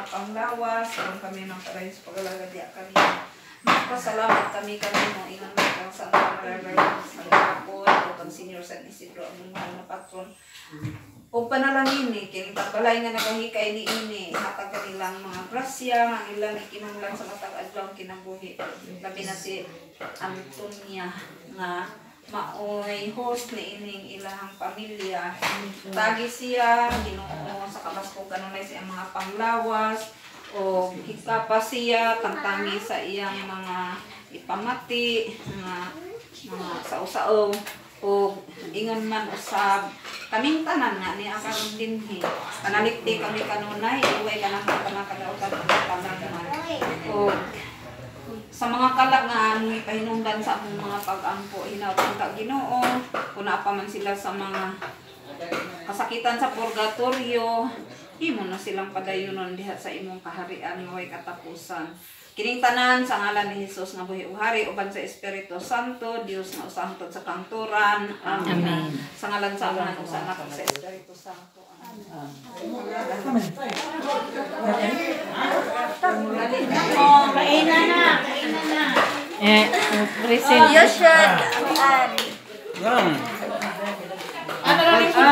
panglawas aron kami magpadayon sa pag-alagad diha kanimo. Magpasalamat kami kanimo ingon man kang Santa Barbara sa Kapon o kang Senior San Isidro among mahal na patron. O panalangin ni kining balay nga nagahikay niini, hatag kanilang mga grasya nga ang ilang ikinahanglan sa matag adlaw kinabuhi. Labi na si Antonia nga maoy host ni ining ilahang pamilya. Tagi siya Ginoo sa kabaskog kanunay sa iyang mga panglawas o hikapa siya tangtangi sa iyang mga ipamati mga mga sao-sao o ingon man usab kaming tanan nga niya karon dinhi panalikti kami kanunay iway kanang panakadautan og kalangan o sa mga kalag nga among ipahinungdan sa among mga pag-ampo hinaut ka Ginoo kun naa pa man sila sa mga kasakitan sa purgatorio himo na silang padayonon diha sa imong kaharian nga way katapusan. Kining tanan sa ngalan ni Hesus nga buhi ug hari uban sa Espiritu Santo, Dios nga usa hangtod sa kangturan. Amen. Amen. Sa ngalan sa Amahan ug sa Anak ug sa Espiritu Santo. Amen. Kaina na, kaina na. Eh, present. You should, Ano na rin po?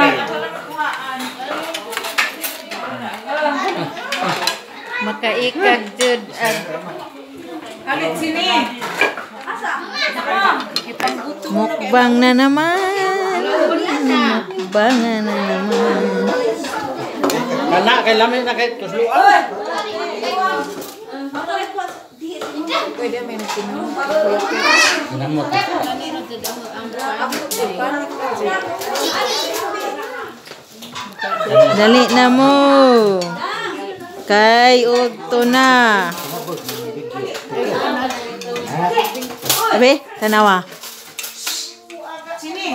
Makaikag jud ag Halit sini. Mukbang na naman. Mukbang na naman. Kana kay lami na kay tusluan. Pwede may natinong. Namot. Dali na mo. Kay ugto na. Abe, tanawa. Sini.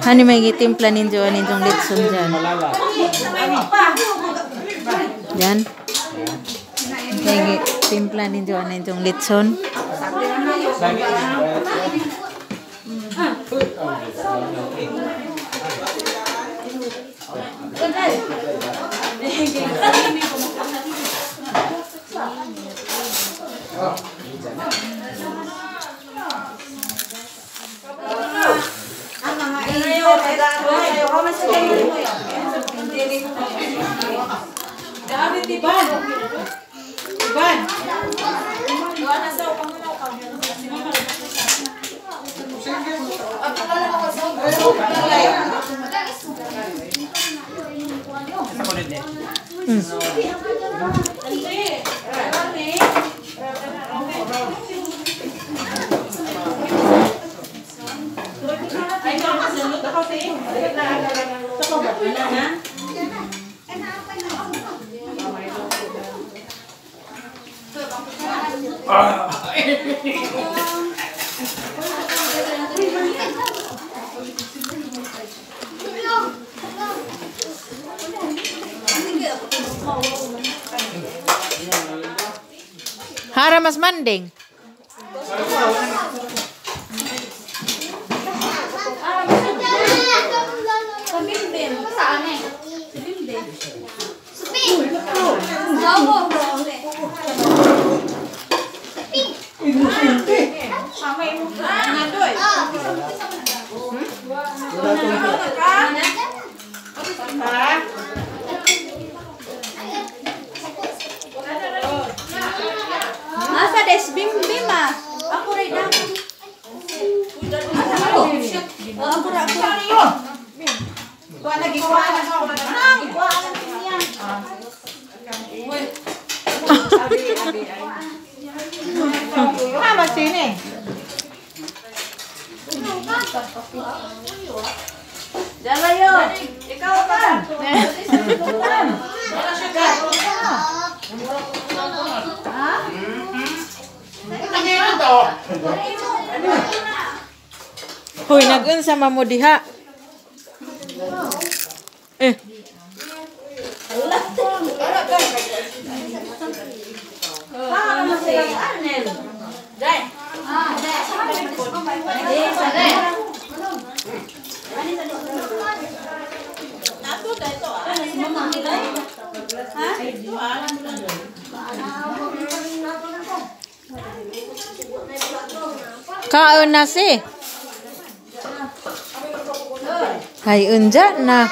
Hani may gitimpla ninyo ninyong litson dyan. Yan. May gitimpla ninyo ninyong litson. Hara mas manding. Asa des bim bim ah. Ako ray damo. Asa ako? Ako ra ako. Kuha na gikuha na. Gikuha na niya. Hama sini. Dalayo. Ikaw pa. Hoy, nag-unsa man mo diha? Eh. Kaon na si. Hay unja na.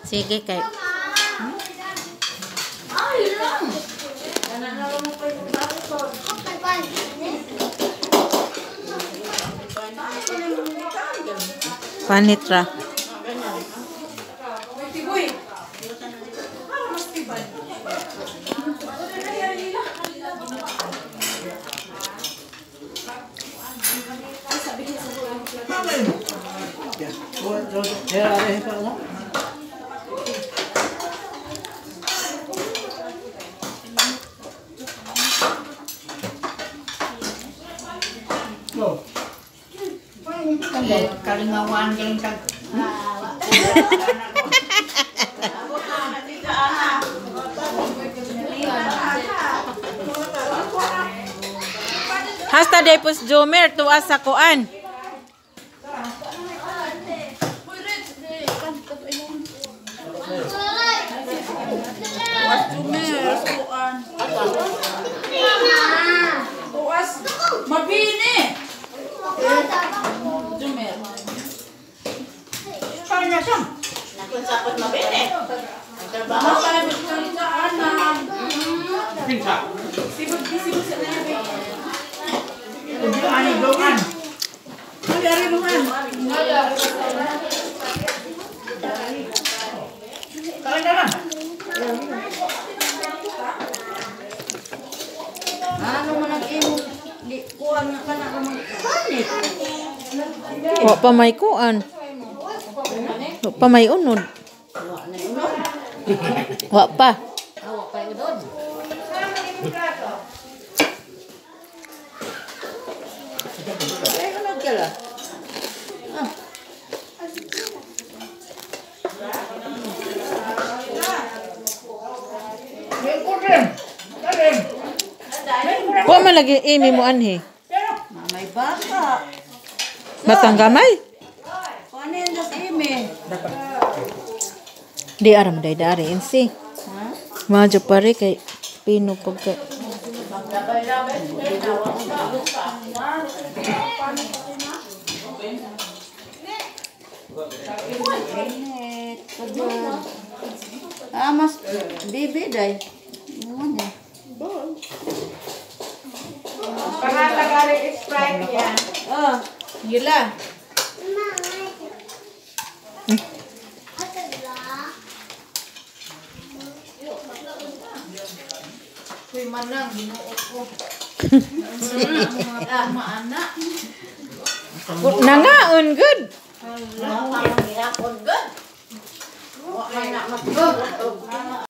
Sige kay. Panitra. Kalingawan galing kag. Hasta depos Jomer tuwa sa kuan. Tuas. Mabini. Jumer. Nakunsapot mabini. Pinsa. Ano man ang imo? Di kuan na kana ka mag panit. Wa pa may kuan. Wa pa may unod. Wa pa. Awa pa unod. Ay, unod ka lang. Wa man lagi imi mo anhi. May baka. Batang gamay. Kuan yan das ime. Di aram day dari insi. Madyo pare kay pino pagka. Init. Pagod. Ah, mas bibi day. Ano niya? Pangatagari Sprite yan. Oh, Gila. Uy, manang, ginoo ko. Maana. Nangaon good. Ang gihapon gud. Wa man na mag